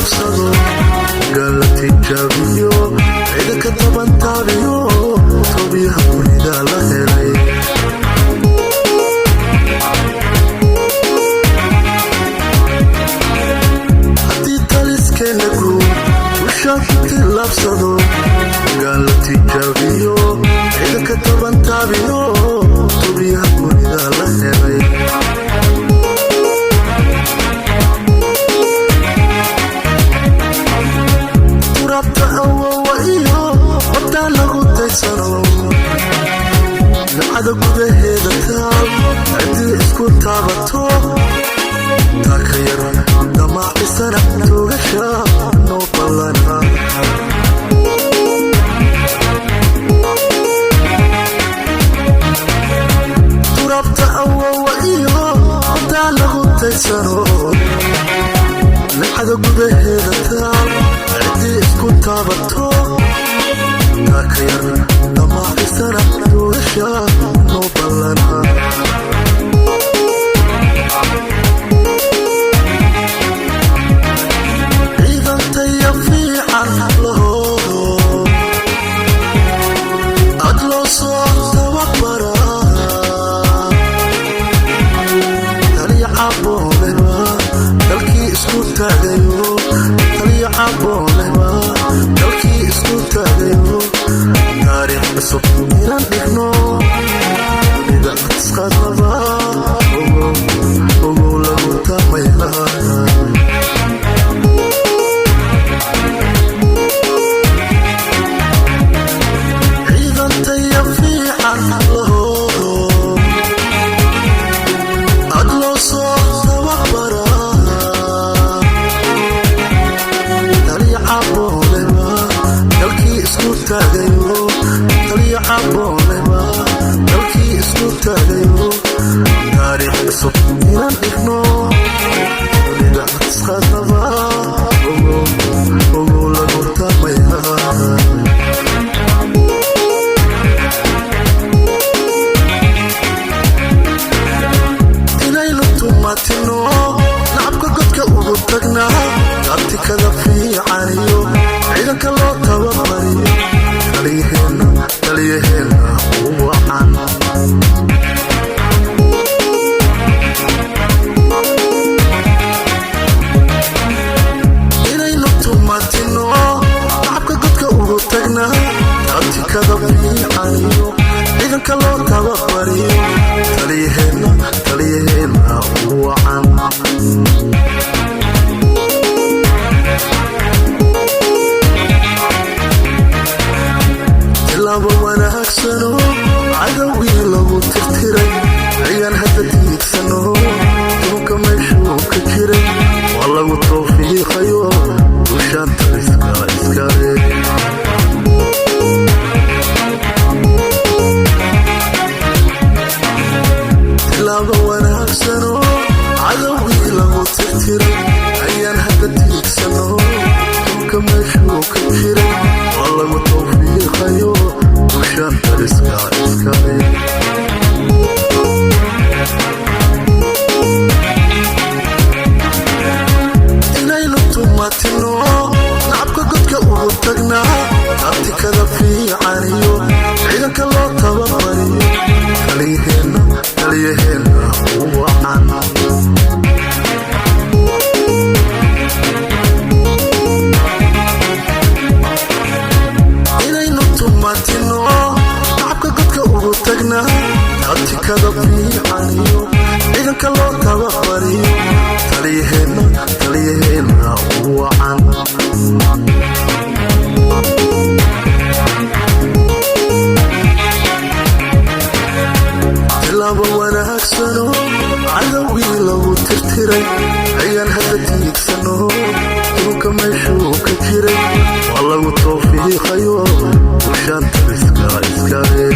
Tillaabsado, gaala tijaabiyo, ciidanka tabantaabiyo, tobiyaha guridaa la helay. Haddii taliskeenna guud ushaa ku tillaabsado, gaala tijaabiyo, ciidanka tabantaabiyo, tobiyaha guridaa la helay. Turabta awowa iyo wadaa lagu taysano, nimcada gudaheeda taal ciddii isku taabato, taa ka yar damaacisana toogasha noo ballana. Turabta awowa iyo wadaa lagu taysano, nimcada gudaheeda taal ciddii isku taabato, taa ka yar damaacisana toogasha noo ballana. Ciidantaya fiican lahoodo ad loo soo tababaraa, taliya cabooleba dalkii isku taagayo, taliya cabooleba dalkii isku taagayo, taariikh cusub inaan dhigno dunida isqadaba ogow, ogow lagu tamaya. Ciidantaya fiican lahoodo ad loo soo tababaraa, taliya cabooleba dalkii isku taagayo, taliya cabooleba dalkii isku taagayo, taariikh cusub inaan dhigno dunida isqadaba ogow, ogow lagu tamaya. Inaynu tumatino nacabka godka ugu tagnaa, taabtikada fiican iyo ciidanka loo tababariyo, taliyaheenna, taliyaheenna u wacan. Inaynu tumatino nacabka godka ugu tagnaa, taabtikada fiican iyo ciidanka loo tababariyo, taliyaheenna, taliyaheenna u wacan. Tilaabo wanaagsano cadowgii lagu tirtiray ayaan hadda tiigsano, duunka meeshuu ka jiray waa lagu tawfiiqayo, dushaan taliska iskale. Tilaabo wanaagsano cadowgii lagu tirtiray ayaan hadda tiigsano, duunka meeshuu ka jiray waa lagu tawfiiqayo, dushaan taliska iskale. Inaynu tumatino nacabka godka ugu tagnaa, taabtikada fiican iyo ciidanka loo tababariyo, taliyaheenna, taliyaheenna u wacan. Inaynu tumatino nacabka godka ugu tagnaa, taabtikada fiican iyo ciidanka loo tababariyo, taliyaheenna, taliyaheenna u wacan. Tilaabo wanaagsano cadowgii lagu tirtiray ayaan hadda tiigsano, duunka meeshuu ka jiray waa lagu tawfiiqayo, dushaan taliska iskale.